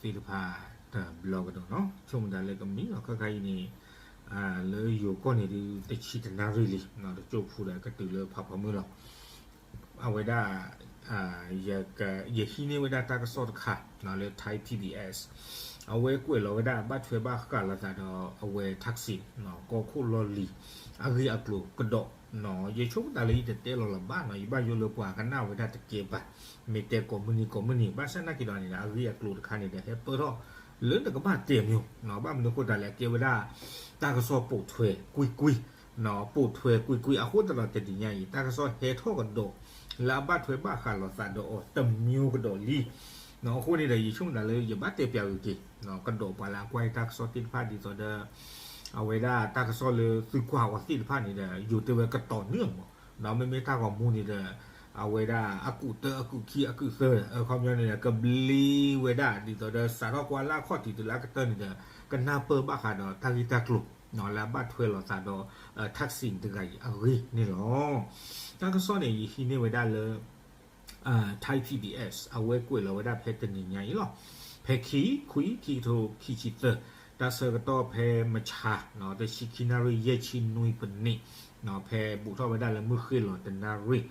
သ့ၣ်တဖၣ်တဘျီကဒီးနီၤ, ဆိကမိၣ်တၢ်လၢကမံလီၤ ခါခါအံၤန့ၣ် လၢယိၤကီၢ်န့ၣ်ဒုး တဆံတနၣ်ရံၣ်လံ, တကၠိၢ်ဖူဒီးကတုၤလၢဖးဖီမုၢ်လီၤ. အဝဲဒၣ် ယဟံးန့ၢ်ဝဲဒၣ်တၢ်ကစီၣ်တခါ လၢ Thai P B S အဝဲကွဲးလီၤဝဲဒၣ်ဘၣ်ထွဲဘၣ်ဃးလိာ်သးဒီးအဝဲ Thaksin ကီၢ်ခိၣ်လီၢ်လံၤ အဂ့ၢ်အကျိၤကဒီး, ယဆိကမိၣ်တၢ်လၢယတတဲလီၤလၢၤဘၣ်နီၤ, ယဘၣ်ယိၣ်လၢပှၤကနၣ်ဝဲဒၣ်တကဲဘၣ်, မ့ၢ်တဲကိးမုၢ်နံၤကိးမုၢ်နံၤ, ဘၣ်ဆၣ်နာ်က့ၤဒီးန့ၣ်ဒီး အဂ့ၢ်အကျိၤတခါန့ၣ်ဒီး ဟဲပၢၢ်ထီၣ်လၢနကဘၣ်တဲမ့ၢ်, ဘၣ်မနုၤအဃိတၢ်လဲၣ် ကဲဝဲဒၣ် တၢ်ကစီၣ်ပိာ်ထွဲကွံာ်ကွံာ် ပိာ်ထွဲကွံာ်ကွံာ်အဃိသတးဒီး တနံၤညါအံၤ တၢ်ကစီၣ်ဟဲထီၣ်ကဒီး လၢအဘၣ်ထွဲဘၣ်ဃးလိာ်သးဒီးအီၤတမံၤကဒီးလံ. အဃိန့ၣ်ဒီး ယဆိကမိၣ်တၢ်လၢယဘၣ်တဲပၠးဂ့ၤက့ၤ ကဒီးပှၤလၢအကွၢ်တၢ်ကစီၣ်သ့ၣ်တဖၣ်ဒ်သိးဒီး အဝဲဒၣ်တၢ်ကစီၣ်လၢသုကွၢ်အီၤသ့ၣ်တဖၣ်န့ၣ်ဒီး ယိၤတဲဝဲကတီၤနုာ်အီၤမး, မ့မ့ၢ်တၢ်ဂီၤမူန့ၣ်ဒီး အဝဲဒၣ်အကူာ်တၢအကူာ်ခံအကူာ်သၢ အခီပညီန့ၣ်ဒီး ကဘျ့ဝဲဒၣ်ဒ်သိးဒီး စးထီၣ်ကွၢ်လၢအခီၣ်ထံးတုၤလၢအကတၢၢ်န့ၣ်ဒီး ကနၢ်ပၢၢ်ဘၣ်ဃးဒီးတၢ်ဂ့ၢ်တၢ်ကျိၤ လၢအဘၣ်ထွဲလိာ်သးဒီး Thaksin တဂၤအံၤအဂ့ၢ်န့ၣ်လီၤ. တၢ်ကစီၣ်န့ၣ် ယဟံးန့ၢ်ဝဲဒၣ်လၢ Thai P B S အဝဲကွဲးလီၤဝဲဒၣ်ဖဲတနံၤညါအံၤလီၤ. ဖဲခံ ခွံ ခံကထိခံဆံသၢ တၢ်ဆၢကတီၢ်ဖဲမဆါ တဆံခံနၣ်ရံၣ် ယဲၢ်ဆံနွံပနံး ဖဲဘူးထီၣ်ဝဲဒၣ်လၢမုၢ်ဃ့ၢ်လီၤတနၣ်ရံၣ်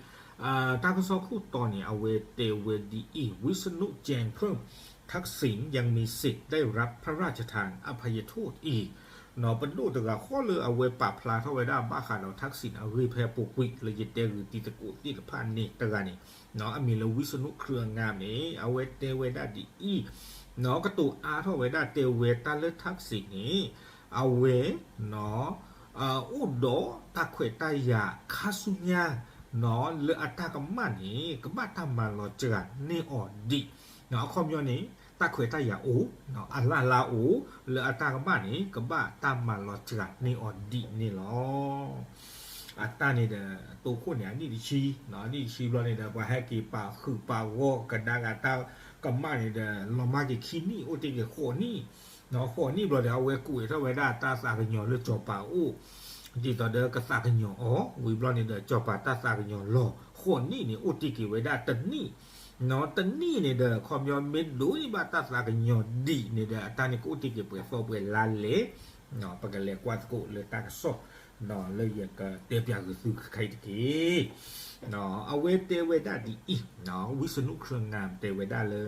တၢ်ကစီၣ်ခိၣ်တီန့ၣ် အဝဲတဲဝဲဒ်အံၤ, วิษณุแจ้งเพิ่ม ทักษิณยังมีสิทธิ์ได้รับพระราชทานอภัยโทษอีก ပဒိၣ်တဂၤဃီလၢအဝဲပာ်ဖျါထီၣ်ဝဲဒၣ်ဘၣ်ဃးဒီး Thaksin အဂ့ၢ်ဖဲအပူၤကွံာ်လၢယတဲဂုာ်တံၤသကိးသ့ၣ်တဖၣ်န့ၣ်တဂၤန့ၣ် အမံၤလၢ ဝိษณุ เครืองาม န့ၣ် အဝဲတဲဝဲဒၣ်ဒ်အံၤ, ကတိၤအါထီၣ်ဝဲဒၣ်တဲဝဲတၢ်လၢ Thaksin န့ၣ် အဝဲ အိၣ်ဒီးတၢ်ခွဲးတၢ်ယာ်ခါဆူညါ လၢအတၢ်ကမၣ်န့ၣ် ကဘၣ်တၢ်မၤလီၤစှၤန့ၢ်အီၤဒံး, အခီပညီန့ၣ် တၢ်ခွဲးတၢ်ယာ်အိၣ် အလၢ်လၢ်အိၣ် လၢအတၢ်ကမၣ်န့ၣ် ကဘၣ်တၢ်မၤလီၤစှၤန့ၢ်အီၤဒံးန့ၣ်လီၤ. အတၢ်န့ၣ်ဒီး တိခိၣ်န့ၣ် အနံၣ်တဆံ, အနံၣ်တဆံဘျီန့ၣ်ဒီး ပှၤဟဲက့ၤပာ်ဃုာ်ပာ်ဂီၢ်ကဒါက့ၤတၢ်ကမၣ်န့ၣ်ဒီး လီၤမၢ်က့ၤခံနံၣ် အိၣ်တ့ၢ်က့ၤဃိးနံၣ် ဃိးနံၣ်ဘျီဒီး အဝဲကွဲးထီၣ်ဝဲဒၣ်တၢ်သးကညီၤလၢစီၤပၤအအိၣ် ဒ်သိးဒီးကသးကညီၤအီၤ, ဝံၤဘျီန့ၣ်ဒီး စီၤပၤတၢ်သးကညီၤလီၤဃိးနံၣ်န့ၣ် အိၣ်တ့ၢ်က့ၤဝဲဒၣ်တနံၣ်, တနံၣ်န့ၣ်ဒီး ခီပညီမ့ၢ်ဒိးန့ၢ်ဘၣ်တၢ်သးကညီၤဒံးန့ၣ်ဒီး အတၢ်န့ၣ်ကအိၣ်တ့ၢ်က့ၤပှဲၤသီပှဲၤလါလဲၣ်, ပကလဲၤကွၢ်သကိးလၢတၢ်ကစီၣ် လၢယကတဲပၠးဂ့ၤသုခဲအံၤတက့ၢ်. အဝဲတဲဝဲဒၣ်ဒ်အံၤ, ဝိษณุ เครืองาม တဲဝဲဒၣ်လၢ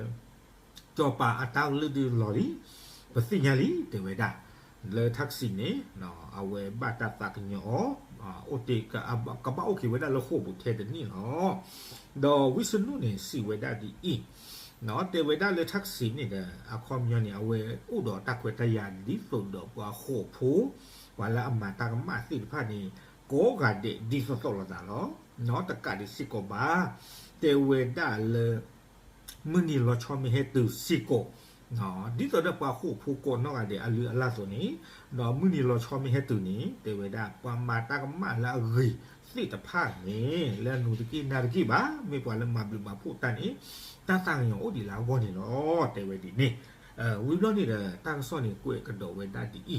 စီၤပၤအတၢ်ကလုၢ်ဒုးလီၤလံ, ပသ့ၣ်ညါလံ တဲဝဲဒၣ်, လၢ Thaksin န့ၣ် အဝဲဘၣ်တၢ်သးကညီၤအီၤ, အိၣ်တ့ၢ် ကဘၣ်အိၣ်က့ၤဝဲဒၣ်လၢဃိာ်ပူၤထဲတနံၣ်လီၤ. ဒီး ဝိษณุ န့ၣ် စံးဝဲဒၣ်ဒ်အံၤ, တဲဝဲဒၣ်လၢ Thaksin န့ၣ်ဒီး အခီပညီန့ၣ် အဝဲအိၣ်ဒီးတၢ်ခွဲးတၢ်ယာ်ဒ်သိးဒီးပှၤဃိာ်ဖိ, ပှၤလၢအမၤတၢ်ကမၣ်သ့ၣ်တဖၣ်န့ၣ် ကိးဂၤဒဲးဒ်သိးသိးလိာ်သးလီၤ. တကးဒံးစ့ၢ်ကီးဘၣ်, တဲဝဲဒၣ်လၢ မုၢ်နံၤလီၤဆီမ့ၢ်ဟဲတုၤစ့ၢ်ကီး, ဒ်သိးဒီးပှၤဃိာ်ဖိကိးနီၢ်ဂၤဒဲးအလုၢ်အလၢ်အသိးန့ၣ်, ဒီးမုၢ်နံၤလီၤဆီမ့ၢ်ဟဲတုၤန့ၣ် တဲဝဲဒၣ် ပှၤမၤတၢ်ကမၣ်လၢအဂ့ၤသ့ၣ်တဖၣ်န့ၣ် လၢအနုၤတက့ၢ်နၢ်တက့ၢ်ဘၣ်, မ့ၢ်ပှၤလၢမၤဘျုးမၤဖှိၣ်တၢ်န့ၣ် တၢ်သးကညီၤအိၣ်ဒံးလၢအဂီၢ်န့ၣ်လီၤ, တဲဝဲဒ်န့ၣ်. ဝံၤဘျီန့ၣ်ဒီး တၢ်ကစီၣ်န့ၣ်ကွဲးကဒီးဝဲဒၣ်ဒ်အံ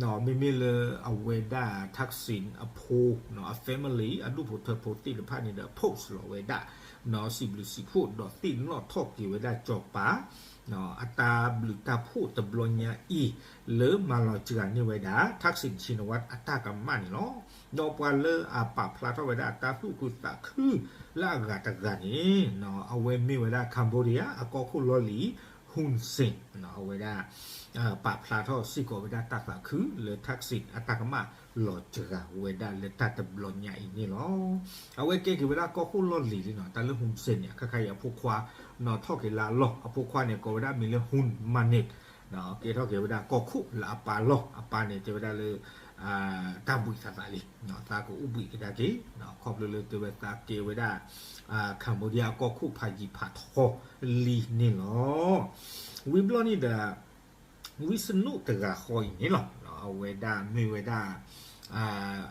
ၤ, မ့မ့ၢ်လၢအဝဲဒၣ် Thaksin အဖိ အ family အဒူၣ်ဖိထၢဖိသ့ၣ်တဖၣ်န့ၣ်ဒီး post လီၤဝဲဒၣ် စံးဘျုးစံးဖှိၣ်ဒီးသ့ၣ်နီၣ်ထီၣ်က့ၤဝဲဒၣ်စီၤပၤ အတၢ်ဘျုးတၢ်ဖှိၣ်တဘျီညါအံၤ လၢမၤလီၤစှၤန့ၢ်ဝဲဒၣ် Thaksin Shinawatra အတၢ်ကမၣ်န့ၣ်လီၤ. ဒီးပှၤလၢအပာ်ဖျါထီၣ်ဝဲဒၣ်တၢ်သူၣ်ခုသးခုလၢအဂၤတဂၤန့ၣ် အဝဲမ့ၢ်ဝဲဒၣ် Cambodia အကီၢ်ခိၣ်လီၢ်လံၤ Hun Sen အဝဲဒၣ် ပာ်ဖျါထီၣ်စ့ၢ်ကီးဝဲဒၣ်တၢ်သးခုလၢ Thaksin အတၢ်ကမၣ်လီၤစှၤဝဲဒၣ်လၢတၢ်တဘျီညါအံၤန့ၣ်လီၤ. အဝဲကဲက့ၤဝဲဒၣ်ကီၢ်ခိၣ်လီၢ်လံၤလံနီၤ, တၢ်လၢ Hun Sen န့ၣ် အခါခါအံၤအဖိခွါ ထီၣ်က့ၤလၢအလီၢ်, အဖိခွါန့ၣ် ကိးဝဲဒၣ်မံၤလၢ Hun Manet ကဲထီၣ်က့ၤဝဲဒၣ်ကီၢ်ခိၣ်လၢအပၢ်လီၢ်, အပၢ်န့ၣ် တဲဝဲဒၣ်လၢ တၢ်ဘှံးသးသးလံ, သးကအိၣ်ဘှံးကဒါက့ၤ, ခီဖျိလၢတဲဝဲသးကဲဝဲဒၣ် Cambodia အကီၢ်ခိၣ်ဖးယံၤဖးထီလံန့ၣ်လီၤ. ဝံၤဘျီန့ၣ်ဒီး ဝံစနူၣ်တဂၤဃီအံၤန့ၣ်လီၤ, အဝဲဒၣ်မ့ၢ်ဝဲဒၣ်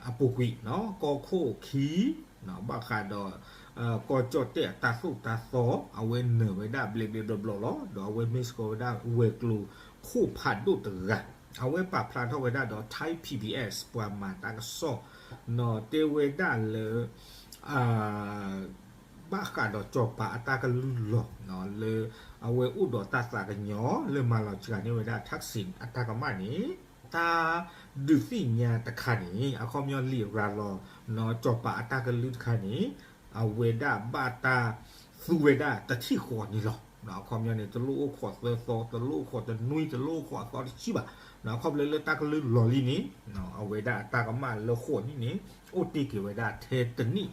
အပူၤကွံာ် ကီၢ်ခိၣ်ခံ ဘၣ်ဃးဒီး ကီၢ်ကၠီၣ်တဲၣ်အတၢ်သိၣ်တၢ်သီ အဝဲနၢၤဝဲဒၣ်ဘျဲးဘျဲးဘျီဘျီလီၤ. ဒီးအဝဲမ့ၢ်စ့ၢ်ကီးဝဲဒၣ်ဝဲၤကျိၤခိၣ်ဖးဒိၣ်တဂၤ, အဝဲပာ်ဖျါထီၣ်ဝဲဒၣ်ဒီး Thai PBS ပှၤမၤတၢ်ကစီၣ် တဲဝဲဒၣ်လၢ ဘၣ်ဃးဒီးစီၤပၤအတၢ်ကလုၢ်လီၤလၢ အဝဲအိၣ်ဒီးတၢ်သးကညီၤလၢမၤလီၤစှၤန့ၢ်ဝဲဒၣ် Thaksin အတၢ်ကမၣ်န့ၣ်, တၢ်ဒုးသ့ၣ်ညါတခါန့ၣ် အခီပညီလံာ်ရၤလီၤ စီၤပၤအတၢ်ကလုၢ်တခါန့ၣ် အဝဲဒၣ်ဘၣ်တၢ်သူဝဲဒၣ်တထံၣ်ဃီန့ၣ်လီၤ. အခီပညီန့ၣ် တလိၣ်အိၣ်ခိးသၢသီ, တလိၣ်အိၣ်ခိးတနွံ, တလိၣ်အိၣ်ခိးအသီတဆံဘၣ်. အခီပညီလၢတၢ်ကလုၢ်လီၤလံန့ၣ် အဝဲဒၣ်အတၢ်ကမၣ်လၢဃိးနံၣ်န့ၣ် အိၣ်တ့ၢ်က့ၤဝဲဒၣ်ထဲတနံၣ်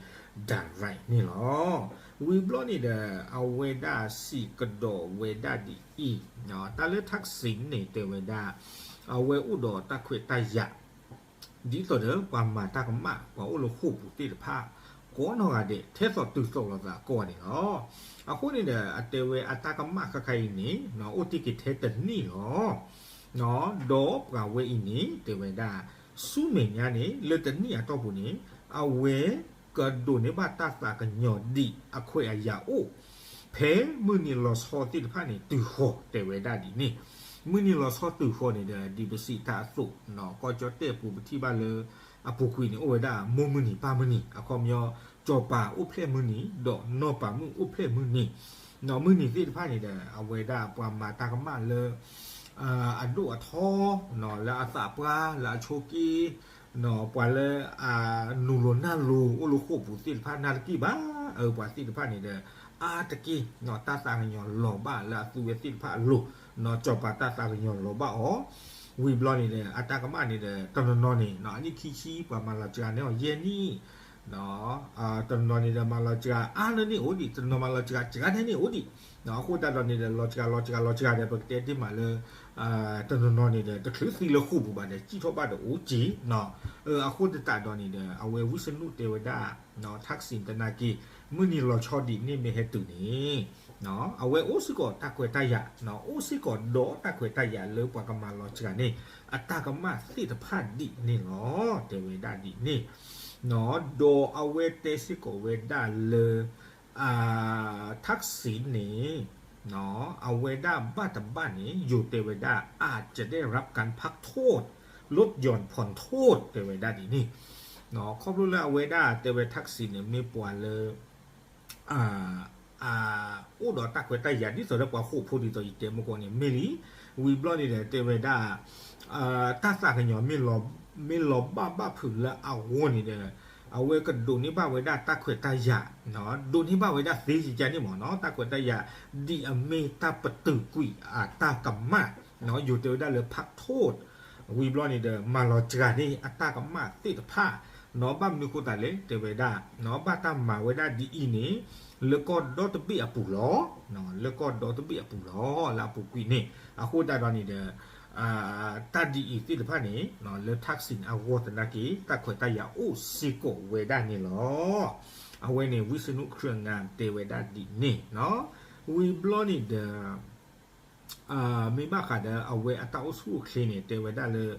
direct န့ၣ်လီၤ. ဝံၤဘျီန့ၣ်ဒီး အဝဲဒၣ်စံးကဒီးဝဲဒၣ်ဒ်အံၤ, တၢ်လၢ Thaksin န့ၣ်တဲဝဲဒၣ် အဝဲအိၣ်ဒီးတၢ်ခွဲးတၢ်ယာ် ဒ်သိးဒီးပှၤမၤတၢ်ကမၣ် ပှၤအိၣ်လၢဃိာ်ပူၤသ့ၣ်တဖၣ် ကိးနီၢ်ဂၤဒဲး ထဲသိးတုၤသိးလိာ်သးကိးဂၤန့ၣ်လီၤ. အဃိန့ၣ်ဒီး အတဲဝဲအတၢ်ကမၣ်ခဲခါအံၤန့ၣ် အိၣ်တ့ၢ်က့ၤထဲတနံၣ်လီၤ. ဒီးပှၤဝဲအံၤန့ၣ် တဲဝဲဒၣ် ဆူမဲာ်ညါန့ၣ် လၢတနံၣ်အတီၢ်ပူၤန့ၣ် အဝဲကဒိးန့ၢ်ဘၣ်တၢ်သးကညီၤဒ်အခွဲးအယာ်အိၣ် ဖဲမုၢ်နံၤလီၤဆီသ့ၣ်တဖၣ်န့ၣ် တုၤဃီၤ တဲဝဲဒၣ်ဒ်န့ၣ်. မုၢ်နံၤလီၤဆီတုၤဃီၤန့ၣ်ဒီး ဒ်ပစံးတၢ်အသိး ကီၢ်ကၠီၣ်တဲၣ်ပူၤပထံၣ်ဘၣ်လၢ အပူၤကွံာ်န့ၣ် အိၣ်ဝဲဒၣ်မိၢ်မုၢ်နံၤပၢ်မုၢ်နံၤ, အခီပညီ စီၤပၤအိၣ်ဖျဲၣ်မုၢ်နံၤ ဒီးနီၢ်ပၤမုၣ်အိၣ်ဖျဲၣ်မုၢ်နံၤ. မုၢ်နံၤသ့ၣ်တဖၣ်န့ၣ်ဒီး အဝဲဒၣ်ပှၤမၤတၢ်ကမၣ်လၢ အဒိၣ်အထီ လၢအသးပှၢ် လၢအဆိးက့ ပှၤလၢအနူၤလိၤနၢ်လိၤ အိၣ်လၢဃိာ်ပူၤသ့ၣ်တဖၣ် နၢ်တက့ၢ်ဘၣ်. အပှၤသ့ၣ်တဖၣ်န့ၣ်ဒီး အါတက့ၢ် တၢ်သးကညီၤလီၤဘၣ်လၢအသူဝဲသ့ၣ်တဖၣ်အလိၤ, စီၤပၤတၢ်သးကညီၤလီၤဘၣ်အီၤ. ဝံၤဘျီန့ၣ်ဒီး အတၢ်ကမၣ်န့ၣ်ဒီး တနီၤနီၤန့ၣ် အနံၣ်ခံဆံ ပှၤမၤလီၤစှၤန့ၢ်အီၤယဲၢ်နံၣ် တနီၤနီၤန့ၣ်ဒီး မၤလီၤစှၤအါန့ၢ်န့ၣ်အိၣ်ဒံး, တနီၤမၤလီၤစှၤစှၤန့ၢ်န့ၣ်အိၣ်ဒံး. အဃိသတးဒီးန့ၣ်ဒီး လီၤစှၤလီၤစှၤလီၤစှၤဒီး ပကတဲတ့ၢ်မးလၢ တနီၤနီၤန့ၣ်ဒီး တချုးသံလၢဃိာ်ပူၤဘၣ်ဒီး စံၣ်ထီၣ်ဘၣ်ဒီးအိၣ်က့ၤ. အဃိသတးဒီးန့ၣ်ဒီး အဝဲဝံစနူၣ်တဲဝဲဒၣ် Thaksin သနာ်က့ မုၢ်နံၤလီၤဆီဒ်န့ၣ်မ့ၢ်ဟဲတုၤန့ၣ် အဝဲအိၣ်စ့ၢ်ကီးတၢ်ခွဲးတၢ်ယာ်, အိၣ်စ့ၢ်ကီးဒီးတၢ်ခွဲးတၢ်ယာ်လၢပှၤကမၤလီၤစှၤန့ၢ် အတၢ်ကမၣ်သ့ၣ်တဖၣ်ဒ်န့ၣ်လီၤ တဲဝဲဒၣ်ဒ်န့ၣ်. ဒီးအဝဲတဲစ့ၢ်ကီးဝဲဒၣ်လၢ Thaksin န့ၣ် အဝဲဒၣ်ဘၣ်တဘၣ်န့ၣ် ယိၤတဲဝဲဒၣ် อาจจะได้รับการพักโทษ ลดหย่อนผ่อนโทษ တဲဝဲဒၣ်ဒ်န့ၣ်. ခီဖျိလၢအဝဲဒၣ်တဲဝဲ Thaksin န့ၣ် မ့ၢ်ပှၤလၢ အိၣ်ဒီးတၢ်ခွဲးတၢ်ယာ် ဒ်သိးဒီးပှၤဃိာ်ဖိဒ်သိးယတဲမ့ၢ်ကီးန့ၣ် မ့ၢ်လံ. ဝံၤဘျီန့ၣ်ဒီး တဲဝဲဒၣ် တၢ်သးကညီၤ မ့ၢ်လီၤဘၣ်ဘၣ်ဖုးလၢအဂီၢ်န့ၣ်ဒီး အဝဲကဒိးန့ၢ်ဘၣ်ဝဲဒၣ်တၢ်ခွဲးတၢ်ယာ်, ဒိးန့ၢ်ဘၣ်ဝဲဒၣ်သ့ယကန့ၣ်မ့ၢ်နီၤ တၢ်ခွဲးတၢ်ယာ် ဒ်အမ့ၢ်တၢ်ပတုာ်ကွံာ်အတၢ်ကမၣ်, ယိၤတဲဝဲဒၣ်လၢ พักโทษ ဝံၤဘျီန့ၣ်ဒီး မၤလီၤစှၤန့ၢ်အတၢ်ကမၣ်သ့ၣ်တဖၣ်, ဘၣ်မနုၤအဃိသတးလဲၣ် တဲဝဲဒၣ် ဘၣ်တၢ်မၤဝဲဒၣ်ဒ်အံၤန့ၣ် လၢကီၢ်ဒီတဘ့ၣ်အပူၤလီၤ. လၢကီၢ်ဒီတဘ့ၣ်အပူၤလီၤ လၢအပူၤကွံာ်န့ၣ် အဃိသတးဒီးန့ၣ်ဒီး တၢ်ဒ်အံၤသ့ၣ်တဖၣ်န့ၣ် လၢ Thaksin အဂီၢ်သနာ်က့ တၢ်ခွဲးတၢ်ယာ်အိၣ်စ့ၢ်ကီးဝဲဒၣ်န့ၣ်လီၤ. အဝဲန့ၣ် ဝံစနူၣ် ခရၢၣ်ငါ တဲဝဲဒၣ်ဒ်န့ၣ်. ဝံၤဘျီန့ၣ်ဒီး မ့ၢ်ဘၣ်ဃးဒီးအဝဲအတၢ်အိၣ်ဆူၣ်အိၣ်ချ့န့ၣ် တဲဝဲဒၣ်လၢ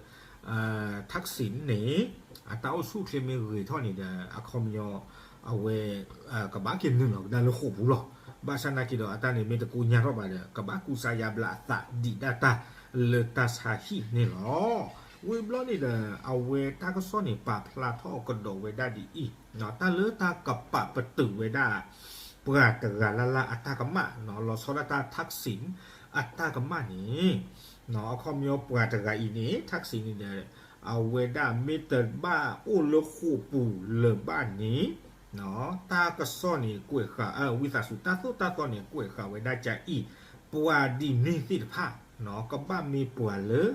Thaksin န့ၣ် အတၢ်အိၣ်ဆူၣ်အိၣ်ချ့မ့ၢ်ဂ့ၤထီၣ်န့ၣ်ဒီး အခီပညီ အဝဲ ကဘၣ်က့ၤနုာ်လီၤကဒါလၢဃိာ်ပူၤလီၤ. ဘၣ်ဆၣ်သနာ်က့ဒီး အတၢ်န့ၣ်မ့ၢ်တကိညါထီၣ်ဘၣ်ဒီး ကဘၣ်ကူစါယါဘျါအသးဒံးဒၣ်တၢ်လၢတၢ်ဆါဟံၣ်န့ၣ်လီၤ. ဝံၤဘျီန့ၣ်ဒီး အဝဲတၢ်ကစီၣ်န့ၣ် ပာ်ဖျါထီၣ်ကဒီးဝဲဒၣ်ဒ်အံၤ, တၢ်လၢတၢ်ကပာ်ပတုာ်ဝဲဒၣ် ပှၤတဂၤလၢ်လၢ်အတၢ်ကမၣ် လီၤဆီဒၣ်တၢ် Thaksin အတၢ်ကမၣ်န့ၣ် အခီပညီပှၤတဂၤအံၤန့ၣ် Thaksin န့ၣ်ဒီး အဝဲဒၣ်မ့ၢ်တဘၣ်အိၣ်လၢဃိာ်ပူၤလၢၤဘၣ်န့ၣ် တၢ်ကစီၣ်န့ၣ် ကွဲးဃာ် ဝံသးစူၤ တၢ်သိၣ်တၢ်သီန့ၣ် ကွဲးဃာ်ဝဲဒၣ်ကအံၤ ပှၤဒ်န့ၣ်သ့ၣ်တဖၣ် ကဘၣ်မ့ၢ်ပှၤလၢ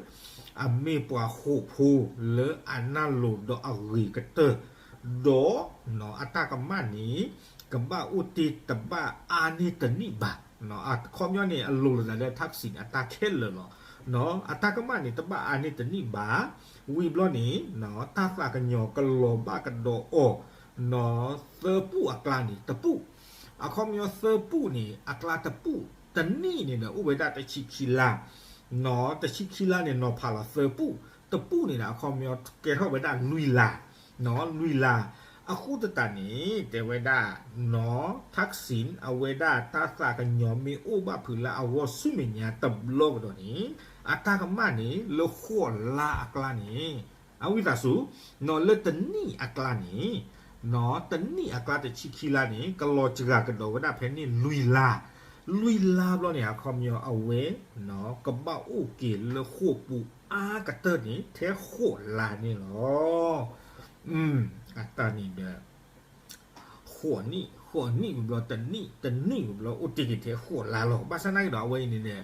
အမ့ၢ်ပှၤဃိာ်ဖိလၢအနၢ်လိၤဒီးအဂ့ၤကတၢၢ် ဒီး အတၢ်ကမၣ်န့ၣ် ကဘၣ်အိၣ်တ့ၢ်တဘၣ်အါန့ၢ်တနံၣ်ဘၣ်. အခီပညီန့ၣ် အလိၤလိာ်သးလၢ Thaksin အတၢ်ခဲလၢာ်လီၤ. အတၢ်ကမၣ်န့ၣ် တဘၣ်အါန့ၢ်တနံၣ်ဘၣ်. ဝံၤဘျီန့ၣ် တၢ်သးကညီၤကလီၤဘၣ်ကဒီးအီၤ သၢပူၣ်အကျါန့ၣ်တပူၣ်. အခီပညီသၢပူၣ်န့ၣ် အကျါတပူၣ် တနံၣ်န့ၣ်ဒီး အိၣ်ဝဲဒၣ်တဆံခံလါ တဆံခံလါန့ၣ် နီၤဖးလီၤသၢပူၣ်, တပူၣ်န့ၣ်ဒီး အခီပညီကဲထီၣ်ဝဲဒၣ်လွံၢ်လါ, လွံၢ်လါ. အဃိသတးန့ၣ် တဲဝဲဒၣ် Thaksin အဝဲဒၣ်တၢ်သးကညီၤမ့ၢ်အိၣ်ဘၣ်ဖုးလၢအဂီၢ်ဆူမဲာ်ညါတဘျီကဒီးန့ၣ် အတၢ်ကမၣ်န့ၣ် လၢဃိာ်လါအကျါန့ၣ် အဝံသးစူၤ လၢတနံၣ်အကျါန့ၣ် တနံၣ်အကျါတဆံခံလါန့ၣ် ကလီၤစှၤကဒီးဝဲဒၣ်ဖဲန့ၣ်လွံၢ်လါ, လွံၢ်လါဘျီန့ၣ် အခီပညီအဝဲ ကဘၣ်အိၣ်က့ၤလၢဃိာ်ပူၤအါကတၢၢ်န့ၣ် ထဲဃိးလါန့ၣ်လီၤ. အတၢ်န့ၣ်ဒီး ဃိးနံၣ်, ဃိးနံၣ်ဝံၤဘျီ တနံၣ်, တနံၣ်ဝံၤဘျီ အိၣ်တ့ၢ်က့ၤထဲဃိးလါလီၤ. ဘၣ်ဆၣ်နာ်က့ဒီးအဝဲအံၤန့ၣ်ဒီး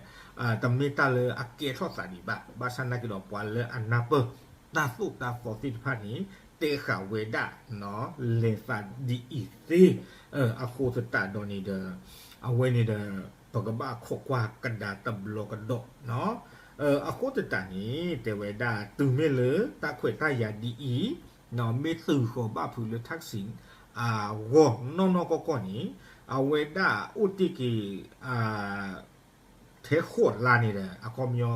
တမ့ၢ်တၢ်လၢအကဲထီၣ်သးဒံးဘၣ်. ဘၣ်ဆၣ်နာ်က့ဒီးပှၤလၢအနၢ်ပၢၢ်တၢ်သိၣ်တၢ်သီသ့ၣ်တဖၣ်န့ၣ် တဲဃာ်ဝဲဒၣ် လဲၤသးဒ်အံၤသ့. အဃိသတးဒီးန့ၣ်ဒီး အဝဲန့ၣ်ဒီး ပကဘၣ်ခိးကွၢ်ကဒါတဘျီကဒီး. အဃိသတးန့ၣ် တဲဝဲဒၣ် တုၤမ့ၢ်လၢတၢ်ခွဲးတၢ်ယာ်ဒ်အံၤ မ့ၢ်သုးဃီၤဘၣ်ဖုးလၢ Thaksin အဂီၢ်နီၢ်နီၢ်ကီၢ်ကီၢ်န့ၣ် အဝဲဒၣ်အိၣ်တ့ၢ်က့ၤ ထဲဃိးလါန့ၣ်ဒီး အခီပညီ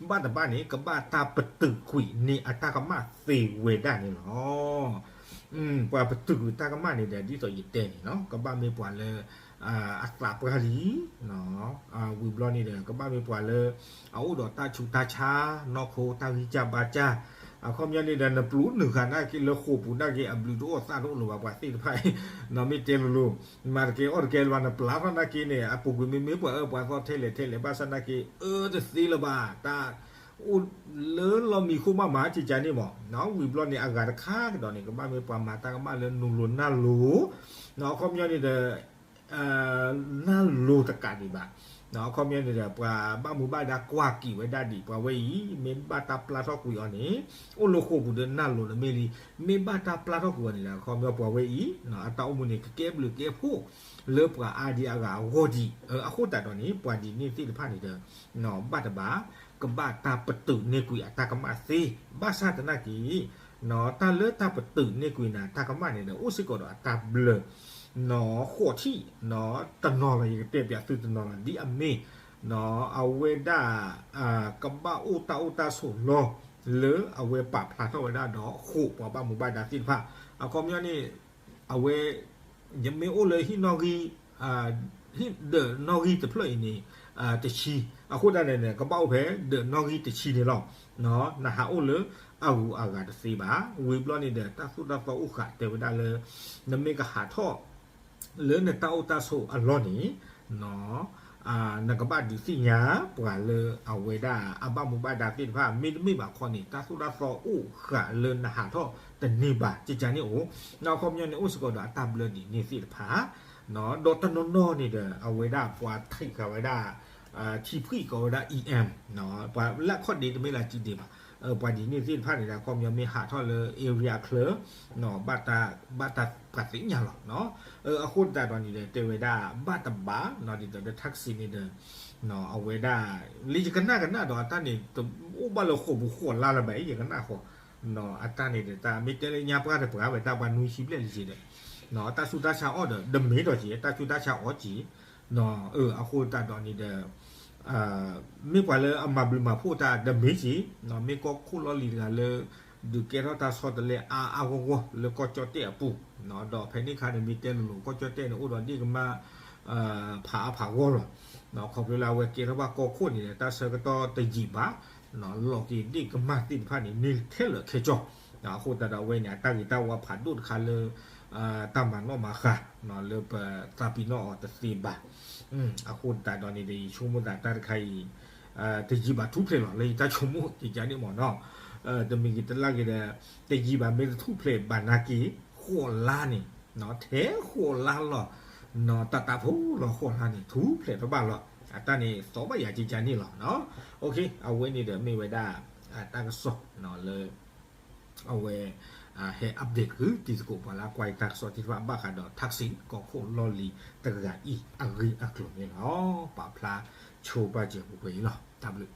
ဘၣ်တဘၣ်န့ၣ် ကဘၣ်တၢ်ပတုာ်ကွံာ်န့ၢ်အတၢ်ကမၣ်သ့ဝဲဒၣ်န့ၣ်လီၤ. ပှၤပတုာ်ကွံာ်တၢ်ကမၣ်န့ၣ်ဒီး ဒ်သိးယတဲန့ၣ်လီၤ, ကဘၣ်မ့ၢ်ပှၤလၢ အသးပှၢ်လံ ဝံၤဘျီန့ၣ်ဒီး ကဘၣ်မ့ၢ်ပှၤလၢ အအိၣ်ဒီးတၢ်ဆူးတၢ်ဆါ နီၢ်ခိတၢ်ဂံၢ်စၢ်ဘါစၢ်, အခီပညီန့ၣ်ဒီး နပျူၤနုာ်ဃာ်နာ်က့လၢဃိာ်ပူၤနာ်က့ အဘျုးတအိၣ်သးတအိၣ်လၢၤဘၣ် ပှၤသ့ၣ်တဖၣ်အံၤ, မ့ၢ်တဲလိၤလိၤ မၤတကဲအီၣ်တကဲလၢၤဘၣ် နပျၢ်ထီၣ်နာ်က့န့ၣ် အပူၤကွံာ်မ့မ့ၢ်ပှၤအၢပှၤသီထဲလဲၣ်ထဲလဲၣ် ဘၣ်ဆၣ်နာ်က့ အၢတသ့လၢၤဘၣ် တၢ်အိၣ်လၢလီၢ်မံခိၣ်မးမး ကကန့ၣ်မး, ဝံၤဘျီန့ၣ် အဂၤတခါကဒီးန့ၣ် ကဘၣ်မ့ၢ်ပှၤမၤတၢ်ကမၣ်လၢနူလိၤနၢ်လိၤ, အခီပညီန့ၣ်ဒီး နၢ်လိၤတကးဒံးဘၣ်, အခီပညီန့ၣ်ဒီး ပှၤဘၣ်မူဘၣ်ဒါကွၢ်က့ၤဝဲဒၣ်ဒံး ပှၤဝဲအံၤ မ့ၢ်ဘၣ်တၢ်ပျၢ်ထီၣ်ကွံာ်အီၤန့ၣ် အိၣ်လၢဃိာ်ပူၤဒီးနၢ်လိၤတမ့ၢ်လံ, မ့ၢ်ဘၣ်တၢ်ပျၢ်ထီၣ်ကွံာ်အီၤန့ၣ်ဒီး အခီပညီပှၤဝဲအံၤ အတၢ်အိၣ်မူန့ၣ် ကကဲဘျုးကဲဖှိၣ်လၢပှၤအါဒံအါဂၤအဂီၢ်ဒံး, အဃိသတးဒီးန့ၣ် ပှၤဒ်န့ၣ်သ့ၣ်တဖၣ်န့ၣ်ဒီး ဘၣ်တဘၣ် ကဘၣ်တၢ်ပတုာ်န့ၢ်ကွံာ်အတၢ်ကမၣ်သ့, ဘၣ်ဆၣ်သနာ်က့ တၢ်လၢတၢ်ပတုာ်န့ၢ်ကွံာ်န့ၣ်တၢ်ကမၣ်န့ၣ်ဒီး အိၣ်စ့ၢ်ကီးဒီးအတၢ်ဘျၢ ဃိးထံၣ် တနီၤလီၤ ယကတဲပၠးသုတနီၤလီၤ ဒ်အမ့ၢ် အဝဲဒၣ် ကဘၣ်အိၣ်တၢ်အိၣ်တၢ်ဆိးလီၢ် လၢအဝဲပာ်ဖျါထီၣ်ဝဲဒၣ်ဒီးဃိာ်ပှၤဘၣ်မူဘၣ်ဒါသ့ၣ်တဖၣ်, အခီပညီန့ၣ် အဝဲ ယမ့ၢ်အိၣ်လၢဟံၣ်နီၣ်ဂံၢ် ဟံၣ်ဒီးနီၣ်ဂံၢ်တဖျၢၣ်အံၤန့ၣ် တဆံ, အဃိသတးန့ၣ် ကဘၣ်အိၣ်ဖဲဒီးနီၣ်ဂံၢ်တဆံန့ၣ်လီၤ. နဟးအိၣ်လၢအဂုၤအဂၤတသ့ဘၣ်. ဝံၤဘျီန့ၣ်ဒီး တၢ်သိၣ်တၢ်သီအိၣ်ဃာ်တဲဝဲဒၣ်လၢ နမ့ၢ်ကဟးထီၣ် လၢနတၢ်အိၣ်တၢ်ဆိးအလီၢ်န့ၣ် နကဘၣ်ဒုးသ့ၣ်ညါပှၤလၢအဝဲဒၣ်အဘၣ်မူဘၣ်ဒါသ့ၣ်တဖၣ် မ့တမ့ၢ်ဘၣ်ခီန့ၣ် တၢ်သိၣ်တၢ်သီအိၣ်ဃာ်လၢနဟးထီၣ်တန့ၢ်ဘၣ် ကကန့ၣ်အိၣ်, အခီပညီန့ၣ် အိၣ်စ့ၢ်ကီးဒီးအတၢ်ဘျၢဒ်န့ၣ်သ့ၣ်တဖၣ်, ဒီးတနီၤနီၤန့ၣ်ဒီး အဝဲဒၣ်ပှၤထံၣ်ဃာ်ဝဲဒၣ် ထံဖှံၣ်ကီးဝဲဒၣ် အံၣ်အဲမ် ပှၤလၢခီၣ်ဒ့တမ့ၢ်လၢကံဒ့ဘၣ်, ပှၤဒ်န့ၣ်သ့ၣ်တဖၣ်န့ၣ်ဒီး အခီပညီမ့ၢ်ဟးထီၣ်လၢ area အချၢ ဘၣ်တၢ်ပှၤသ့ၣ်ညါလီၤ. အဃိသတးဒီးန့ၣ်ဒီး တဲဝဲဒၣ် ဘၣ်တဘၣ် ဒ်သိးဒီး Thaksin န့ၣ်ဒီး အဝဲဒၣ် လၢယကနၣ်ကနၣ်ဒီးအတၢ်န့ၣ် တအိၣ်ဘၣ်လၢဃိာ်ပူၤဃိာ်လါလၢၤဘၣ်အံၤ ယကနၣ်ဃီ, အတၢ်န့ၣ်ဒီး တၢ်မ့ၢ်တဲလၢညါပှၢ်တပှၢ်ဝဲ တၢ်ပှၤနွံဆံဘျဲၣ်လံက့ဒီး တၢ်ဆူးတၢ်ဆါအီၣ်ဒီး တမ့ၢ်ဒီးက့ တၢ်ဆူးတၢ်ဆါအီၣ်က့ အဃိသတးဒီးန့ၣ်ဒီး မ့ၢ်ပှၤလၢအမၤဘျုးမၤဖှိၣ်တၢ်တမ့ၢ်က့, မ့ၢ်ကီၢ်ခိၣ်လီၢ်လံၤတဂၤလၢ ဒုးကဲထီၣ်တၢ်ဆီတလဲအါအါဂီၢ်ဂီၢ်လၢကီၢ်ကၠီၣ်တဲၣ်အပူၤ, ဒီးဖဲန့ၣ်အခါန့ၣ် မ့ၢ်တဲလိၤလိၤ ကီၢ်ကၠီၣ်တဲၣ်န့ၣ် အိၣ်ဒီးဒ့ၣ်ကမၢ် ဖးအါဖးဂီၢ်လီၤ. ခီဖျိလၢအဝဲကဲထီၣ်ဘၣ်ကီၢ်ခိၣ်န့ၣ်ဒီး တၢ်ဆၢကတီၢ်တယံာ်ဘၣ် လီၤက့ၤဒ့ၣ်ကမၢ်သ့ၣ်တဖၣ်န့ၣ် န့ၢ်ထဲလၢာ်ခဲကၠီၣ်, အဃိသတးဒီးအဝဲန့ၣ် အတၢ်ဂ့ၤတၢ်ဝါဖးဒိၣ်တခါလၢ တၢ်မၤနီၣ်မၤဃာ် လၢပသးပ့ၤနီၣ်အီၤတသ့ဘၣ်. အဃိသတးဒီးန့ၣ်ဒီး ယဆိကမိၣ်သးတၢ်တခါအံၤ တယံာ်ဘၣ်ထူၣ်ဖျဲးလီၤ လၢယတၢ်ဆိကမိၣ်ကကန့ၣ်မ့ၢ်နီၤ, တမံၤဂ့ၤတလၢ်ဂ့ၤဒီး တယံာ်ဘၣ်မ့ၢ်တထူၣ်ဖျဲးဘၣ်နာ်က့ ဃိးလါန့ၣ် ထဲဃိးလါလီၤ, တၢ်တၢ်ဖိလီၤဃိးလါန့ၣ် ထူၣ်ဖျဲးတဘၣ်လီၤ. အတၢ်န့ၣ်သီဘၣ်ယၤကကန့ၣ်လီၤ. အဝဲန့ၣ်ဒီးမ့ၢ်ဝဲဒၣ် တၢ်ကစီၣ်လၢ အဝဲ ဟဲ update ဃုာ်တံၤသကိးပှၤလၢအကွၢ်ယတၢ်ကစီၣ်သ့ၣ်တဖၣ်ဘၣ်ဃးဒီး Thaksin ကီၢ်ခိၣ်လီၢ်လံၤတဂၤအံၤအဂ့ၢ်အကျိၤန့ၣ်လီၤ. ပာ်ဖျါဆိပာ်စၢၤပှဲၤပှဲၤအံၤလီၤ. တၢ်ဘျုး